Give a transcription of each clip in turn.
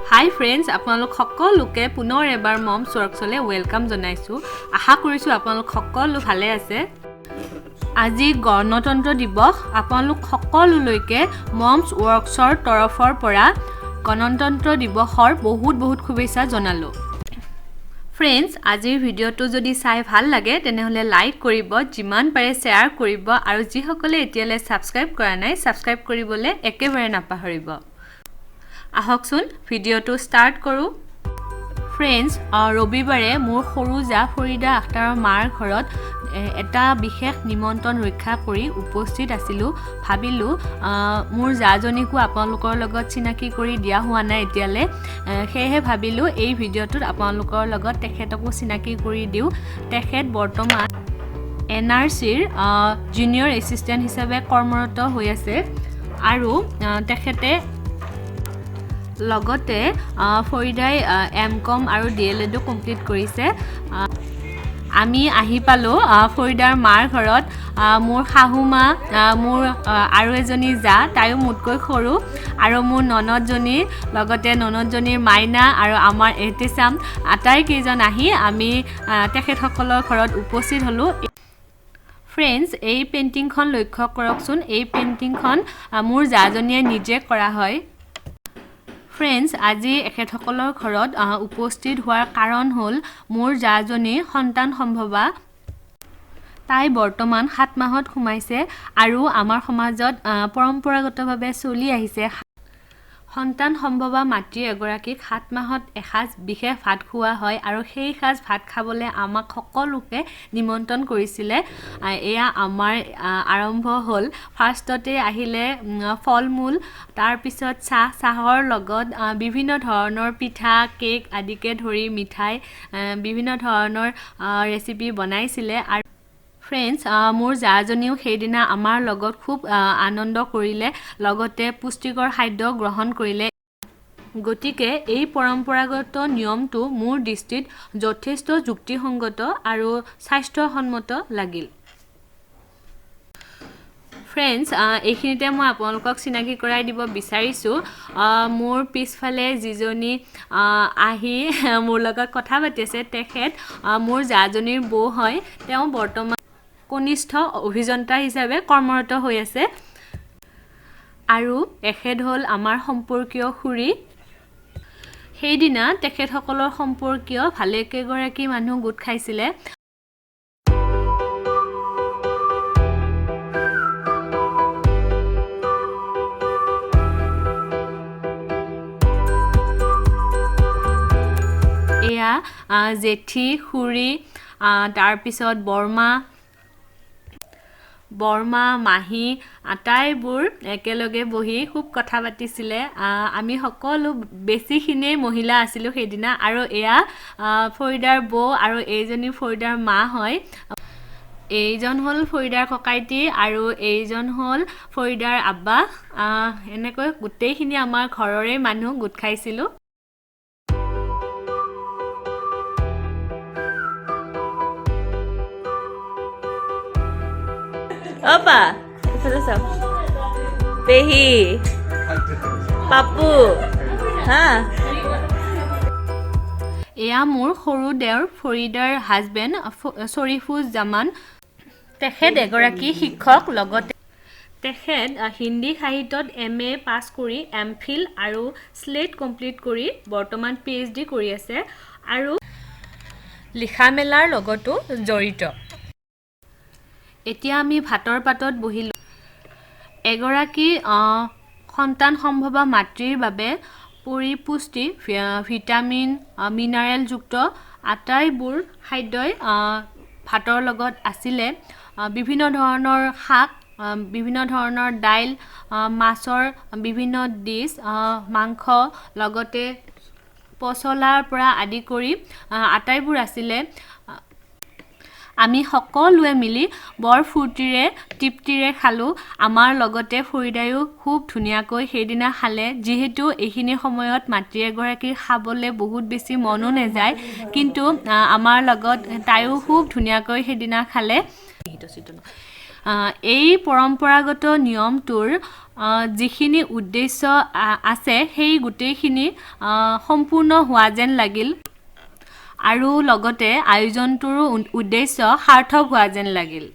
হাই friends, আপোনালোক সকলোকে পুনৰ এবাৰ মমছ ৱৰ্কছলৈ welcome জনাইছোঁ। আশা কৰিছোঁ আপোনালোক সকলো ভালে আছে। আজি গণতন্ত্ৰ দিৱস। আপোনালোক সকলোলৈকে মমছ ৱৰ্কছৰ তৰফৰ পৰা গণতন্ত্ৰ দিৱসৰ বহুত বহুত শুভেচ্ছা জনালোঁ। ফ্ৰেণ্ডছ, আজিৰ ভিডিঅ'টো যদি চাই ভাল লাগে তেনেহ'লে লাইক কৰিব, যিমান পাৰে শ্বেয়াৰ কৰিব আৰু যিসকলে এতিয়ালৈ ছাবস্ক্ৰাইব কৰা নাই ছাবস্ক্ৰাইব কৰিবলৈ একেবাৰে নাপাহৰিব। আহকচোন ভিডিঅ'টো ষ্টাৰ্ট কৰোঁ। ফ্ৰেণ্ডছ, ৰবিবাৰে মোৰ সৰু জা ফৰিদা আখতাৰৰ মাৰ ঘৰত এটা বিশেষ নিমন্ত্ৰণ ৰক্ষা কৰি উপস্থিত আছিলোঁ। ভাবিলোঁ মোৰ জাজনীকো আপোনালোকৰ লগত চিনাকি কৰি দিয়া হোৱা নাই এতিয়ালৈ, সেয়েহে ভাবিলোঁ এই ভিডিঅ'টোত আপোনালোকৰ লগত তেখেতকো চিনাকি কৰি দিওঁ। তেখেত বৰ্তমান এন আৰ চিৰ জুনিয়ৰ এছিষ্টেণ্ট হিচাপে কৰ্মৰত হৈ আছে আৰু তেখেতে লগতে ফৰিদাই এম কম আৰু ডি এল এডো কমপ্লিট কৰিছে। আমি আহি পালোঁ ফৰিদাৰ মাৰ ঘৰত। মোৰ শাহুমা, মোৰ আৰু এজনী জা, তাইও মোতকৈ সৰু, আৰু মোৰ ননদজনী, লগতে ননদজনীৰ মাইনা আৰু আমাৰ এহতেচাম আটাইকেইজন আহি আমি তেখেতসকলৰ ঘৰত উপস্থিত হ'লোঁ। ফ্ৰেণ্ডছ, এই পেইণ্টিংখন লক্ষ্য কৰকচোন। এই পেইণ্টিংখন মোৰ জাজনীয়ে নিজে কৰা হয়। ফ্ৰেণ্ডছ, আজি এখেতসকলৰ ঘৰত উপস্থিত হোৱাৰ কাৰণ হ'ল মোৰ জাজনী সন্তান সম্ভৱা। তাই বৰ্তমান 7 মাহত সোমাইছে আৰু আমাৰ সমাজত পৰম্পৰাগতভাৱে চলি আহিছে সন্তান সম্ভৱা মাতৃ এগৰাকীক 7 মাহত এসাঁজ বিশেষ ভাত খোৱা হয় আৰু সেই সাঁজ ভাত খাবলৈ আমাক সকলোকে নিমন্ত্ৰণ কৰিছিলে। এয়া আমাৰ আৰম্ভ হ'ল। ফাৰ্ষ্টতে আহিলে ফল মূল, তাৰপিছত চাহ, চাহৰ লগত বিভিন্ন ধৰণৰ পিঠা, কেক আদিকে ধৰি মিঠাই, বিভিন্ন ধৰণৰ ৰেচিপি বনাইছিলে। আৰু ফ্ৰেণ্ডছ, মোৰ জাজনীও সেইদিনা আমাৰ লগত খুব আনন্দ কৰিলে, লগতে পুষ্টিকৰ খাদ্য গ্ৰহণ কৰিলে। গতিকে এই পৰম্পৰাগত নিয়মটো মোৰ দৃষ্টিত যথেষ্ট যুক্তিসংগত আৰু স্বাস্থ্যসন্মত লাগিল। ফ্ৰেণ্ডছ, এইখিনিতে মই আপোনালোকক চিনাকি কৰাই দিব বিচাৰিছোঁ। মোৰ পিছফালে যিজনী আহি মোৰ লগত কথা পাতি আছে তেখেত মোৰ জাজনীৰ বৌ হয়। তেওঁ বৰ্তমান কনিষ্ঠ অভিযন্তা হিচাপে কৰ্মৰত হৈ আছে আৰু এখেত হ'ল আমাৰ সম্পৰ্কীয় খুৰী। সেইদিনা তেখেতসকলৰ সম্পৰ্কীয় ভালেকেইগৰাকী মানুহ গোট খাইছিলে। এয়া জেঠী, খুৰী, তাৰপিছত বৰমা, মাহী আটাইবোৰ একেলগে বহি খুব কথা পাতিছিলে। আমি সকলো বেছিখিনিয়েই মহিলা আছিলোঁ সেইদিনা। আৰু এয়া ফৰিদাৰ বৌ আৰু এইজনী ফৰিদাৰ মা হয়। এইজন হ'ল ফৰিদাৰ ককাইটি আৰু এইজন হ'ল ফৰিদাৰ আব্বা। এনেকৈ গোটেইখিনি আমাৰ ঘৰৰে মানুহ গোট খাইছিলোঁ। অপা, এইফালে চাওক। পেহী, পাপু, হা। এয়া মোৰ সৰু দেওৰ ফৰিদাৰ হাজবেণ্ড শ্বৰিফুজ জামান। তেখেত এগৰাকী শিক্ষক, লগতে তেখেত হিন্দী সাহিত্যত এম এ পাছ কৰি এম ফিল আৰু শ্লেট কমপ্লিট কৰি বৰ্তমান পি এইচ ডি কৰি আছে আৰু লিখা মেলাৰ লগতো জড়িত। এতিয়া আমি ভাতৰ পাতত বহিলোঁ। এগৰাকী সন্তান সম্ভৱা মাতৃৰ বাবে পৰিপুষ্টি, ভিটামিন, মিনাৰেলযুক্ত আটাইবোৰ খাদ্যই ভাতৰ লগত আছিলে। বিভিন্ন ধৰণৰ শাক, বিভিন্ন ধৰণৰ দাইল, মাছৰ বিভিন্ন ডিছ, মাংস, লগতে পচলাৰ পৰা আদি কৰি আটাইবোৰ আছিলে। আমি সকলোৱে মিলি বৰ ফূৰ্তিৰে তৃপ্তিৰে খালোঁ। আমাৰ লগতে ফৰিদায়ো খুব ধুনীয়াকৈ সেইদিনা খালে। যিহেতু এইখিনি সময়ত মাতৃ এগৰাকীৰ খাবলৈ বহুত বেছি মনো নাযায়, কিন্তু আমাৰ লগত তাইও খুব ধুনীয়াকৈ সেইদিনা খালে। এই পৰম্পৰাগত নিয়মটোৰ যিখিনি উদ্দেশ্য আছে, সেই গোটেইখিনি সম্পূৰ্ণ হোৱা যেন লাগিল আৰু লগতে আয়োজনটোৰো উদ্দেশ্য সাৰ্থক হোৱা যেন লাগিল।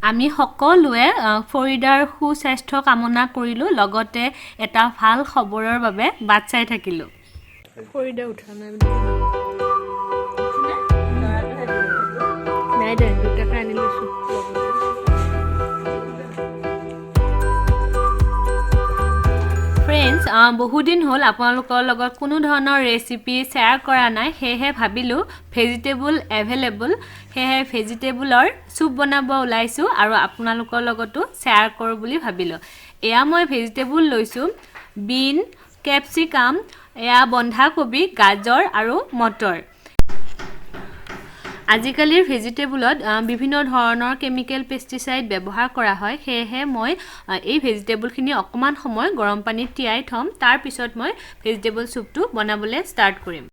আমি সকলোৱে ফৰিদাৰ সুস্বাস্থ্য কামনা কৰিলোঁ, লগতে এটা ভাল খবৰৰ বাবে বাট চাই থাকিলোঁ। ফৰিদা উঠা নাই নাই দে, দুটাকে আনি লৈছোঁ। ফ্ৰেণ্ডছ, বহুদিন হ'ল আপোনালোকৰ লগত কোনো ধৰণৰ ৰেচিপি শ্বেয়াৰ কৰা নাই, সেয়েহে ভাবিলোঁ ভেজিটেবল এভেইলেবল, সেয়েহে ভেজিটেবলৰ চুপ বনাব ওলাইছোঁ আৰু আপোনালোকৰ লগতো শ্বেয়াৰ কৰোঁ বুলি ভাবিলোঁ। এয়া মই ভেজিটেবল লৈছোঁ, বিন, কেপচিকাম, এয়া বন্ধাকবি, গাজৰ আৰু মটৰ। আজিকালিৰ ভেজিটেবলত বিভিন্ন ধৰণৰ কেমিকেল, পেষ্টিচাইড ব্যৱহাৰ কৰা হয়, সেয়েহে মই এই ভেজিটেবলখিনি অকণমান সময় গৰম পানীত তিয়াই থ'ম, তাৰপিছত মই ভেজিটেবল চুপটো বনাবলৈ ষ্টাৰ্ট কৰিম।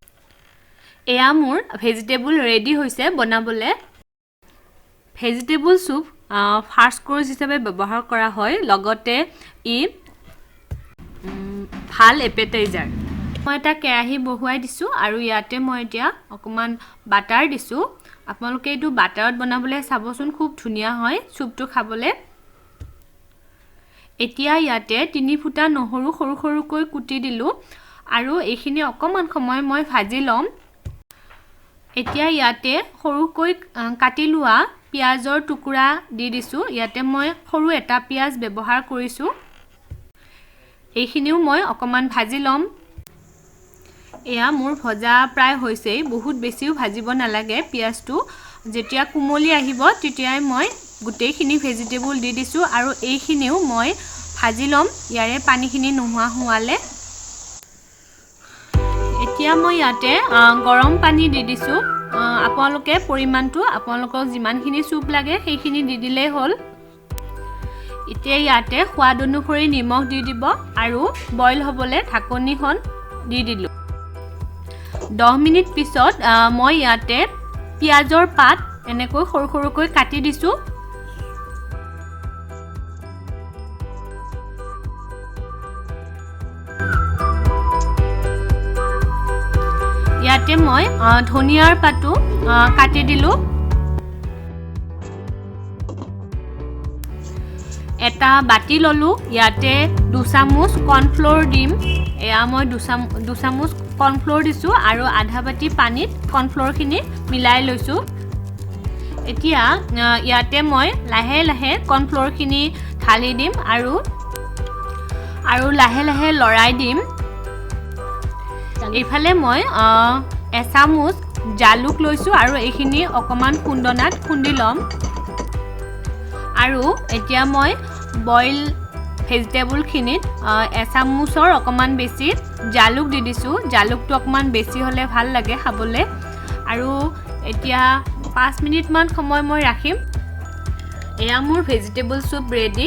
এয়া মোৰ ভেজিটেবল ৰেডি হৈছে বনাবলৈ। ভেজিটেবল চুপ ফাৰ্ষ্ট কৰ্চ হিচাপে ব্যৱহাৰ কৰা হয়, লগতে ই ভাল এপেটাইজাৰ। মই এটা কেৰাহী বহুৱাই দিছোঁ আৰু ইয়াতে মই এতিয়া অকণমান বাটাৰ দিছোঁ। আপোনালোকে এইটো বাটাৰত বনাবলৈ চাবচোন, খুব ধুনীয়া হয় চুপটো খাবলৈ। এতিয়া ইয়াতে 3 ফুটা নহৰু সৰু সৰুকৈ কুটি দিলোঁ আৰু এইখিনি অকণমান সময় মই ভাজি ল'ম। এতিয়া ইয়াতে সৰুকৈ কাটি লোৱা পিঁয়াজৰ টুকুৰা দি দিছোঁ। ইয়াতে মই সৰু এটা পিঁয়াজ ব্যৱহাৰ কৰিছোঁ। এইখিনিও মই অকণমান ভাজি ল'ম। এয়া মোৰ ভজা প্ৰায় হৈছেই, বহুত বেছিও ভাজিব নালাগে। পিঁয়াজটো যেতিয়া কোমলি আহিব, তেতিয়াই মই গোটেইখিনি ভেজিটেবল দি দিছোঁ আৰু এইখিনিও মই ভাজি ল'ম ইয়াৰে পানীখিনি নোহোৱা হোৱালে। এতিয়া মই ইয়াতে গৰম পানী দি দিছোঁ। আপোনালোকে পৰিমাণটো আপোনালোকক যিমানখিনি চুপ লাগে সেইখিনি দি দিলেই হ'ল। এতিয়া ইয়াতে সোৱাদ অনুসৰি নিমখ দি দিব আৰু বইল হ'বলৈ ঢাকনিখন দি দিলোঁ। 10 মিনিট পিছত মই ইয়াতে পিঁয়াজৰ পাত এনেকৈ সৰু সৰুকৈ কাটি দিছোঁ। ইয়াতে মই ধনিয়াৰ পাতো কাটি দিলোঁ। এটা বাতি ল'লোঁ, ইয়াতে 2 চামুচ কৰ্ণফ্ল'ৰ দিম। এয়া মই 2 চামুচ কৰ্ণফ্ল'ৰ দিছোঁ আৰু আধা বাতি পানীত কৰ্ণফ্ল'ৰখিনি মিলাই লৈছোঁ। এতিয়া ইয়াতে মই লাহে লাহে কৰ্ণফ্ল'ৰখিনি ঢালি দিম আৰু আৰু লাহে লাহে লৰাই দিম। এইফালে মই এচামুচ জালুক লৈছোঁ আৰু এইখিনি অকণমান খুন্দনাত খুন্দি ল'ম। আৰু এতিয়া মই বইল ভেজিটেবলখিনিত এচামুচৰ অকণমান বেছি জালুক দি দিছোঁ। জালুকটো অকণমান বেছি হ'লে ভাল লাগে খাবলৈ। আৰু এতিয়া 5 মিনিটমান সময় মই ৰাখিম। এয়া মোৰ ভেজিটেবল চুপ ৰেডি।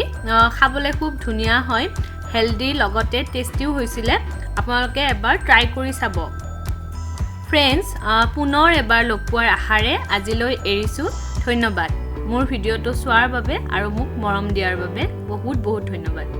খাবলৈ খুব ধুনীয়া হয়, হেল্ডি, লগতে টেষ্টিও হৈছিলে। আপোনালোকে এবাৰ ট্ৰাই কৰি চাব। ফ্ৰেণ্ডছ, পুনৰ এবাৰ লগ পোৱাৰ আশাৰে আজিলৈ এৰিছোঁ। ধন্যবাদ মোৰ ভিডিঅ'টো চোৱাৰ বাবে আৰু মোক মৰম দিয়াৰ বাবে বহুত বহুত ধন্যবাদ।